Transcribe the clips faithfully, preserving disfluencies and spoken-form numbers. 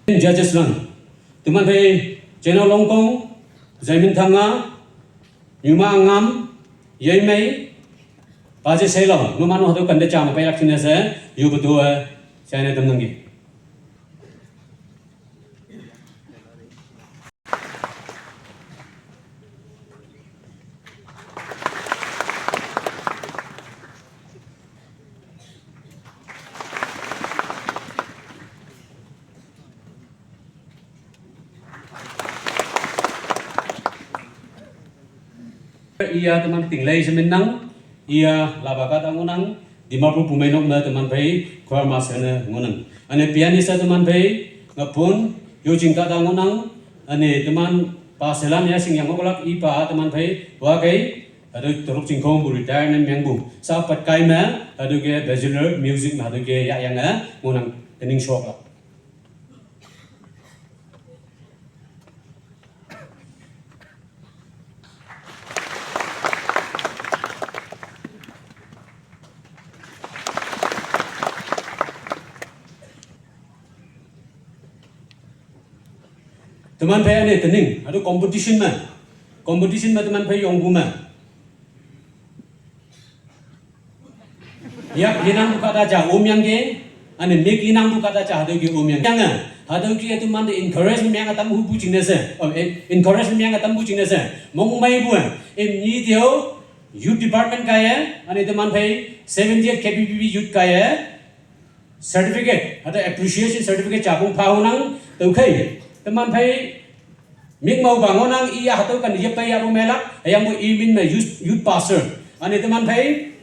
Judges lang. Teman phei, Cheno Longkong, Jaimin Thanga, Yuma Ngam, Yei Mei, Paje Selo, numan hadu kanda chama pailak sine se, yu betul, eh, china tem nanggi. Iya teman ting lei semenang, iya laba kata ngunang, Dimapur pumai nok na teman phei, choir master na ngunang. Ane pianist teman phei, ngapun, yo jing kata ngunang, ane teman pa selam ya sing yang ngoklak ipa teman phei, wa kai, hadu teruk jingkong bu retire na meng bu. Sa pat kai ma, hadu ke bachelor music ma hadu ke ya yang eh, ngunang tening shok la. Teman phei ane tening, hadu competition ma. Competition ma teman phei yong bu ma. Yak yenang bu kata cha om yang ke, ane mik yenang bu kata cha hadu ke om yang. Yang, hadu ke teman de encourage yang atam hu bu jing na se. Oh, eh, encourage yang atam bu jing na se. Mong mai bu, eh. Em ni teo, youth department ka ye, ane teman phei, seventieth K B B B youth ka ye. Certificate, hada appreciation certificate chabung pha nang, tau khai. Teman phei, mik mau bangonang iya hatau kan yep kai ya bu melak, yang bu imin ma youth, youth pastor. Ane teman phei,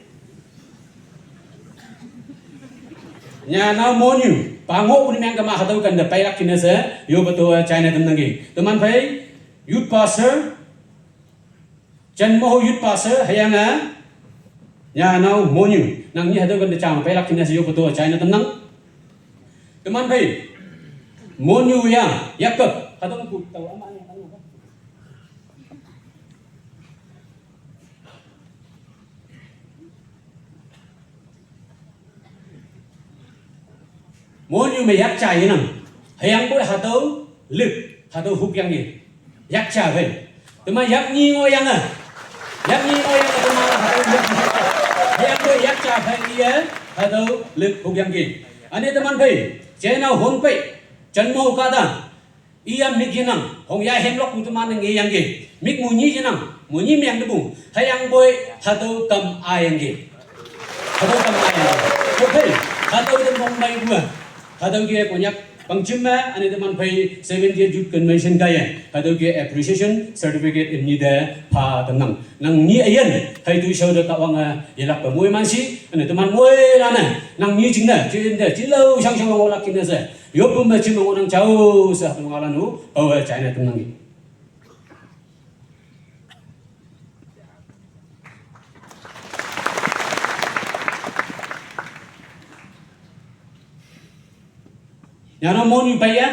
nya na monyu, pango pun yang kama hatau kan da pailak kina se, yo betul china tem nanggi. Teman phei, youth pastor, Chan Moho youth pastor, hayang a, nya nau monyu, nang ni hatau kan da chang pailak kina se yo betul china tem nang. Teman phei, monyu ya, yakap, hatau ku tau ama ni, ama ni. Monyu me yakcha yenang. Hayang boi hatau lik, hatau huk yang ye. Yakcha phei. Tema yak ni ngo yang a. Yak ni ngo yang a tema hatau lik. Hayang boi yakcha phei ye, hatau lik huk yang ye. Ane teman phei, chena hon phei, chan mo kata. Iya mik yenang, hong ya hem lok putu mana nge yang ge. Mik munyi yenang, munyi meng debu. Hayang boi, hatau kam a yang ge. Hatau kam a yang ge. Okay, hatau de mong mai bua. Hatau ge konyak pangchim ma, ane teman phei seventieth Youth Convention ka ye. Hatau ge appreciation certificate em ni de pha tenang. Nang ni ayan, hai tu shau de kawang a, yelak pa mui mansi, ane teman mui lana. Nang ni jing na, jing de, jing lau shang shang ngolak kina se. Yo pun ma chim ngonang chau sa tu ngalan u, power china tem nanggi. Nyana monyu phei ya,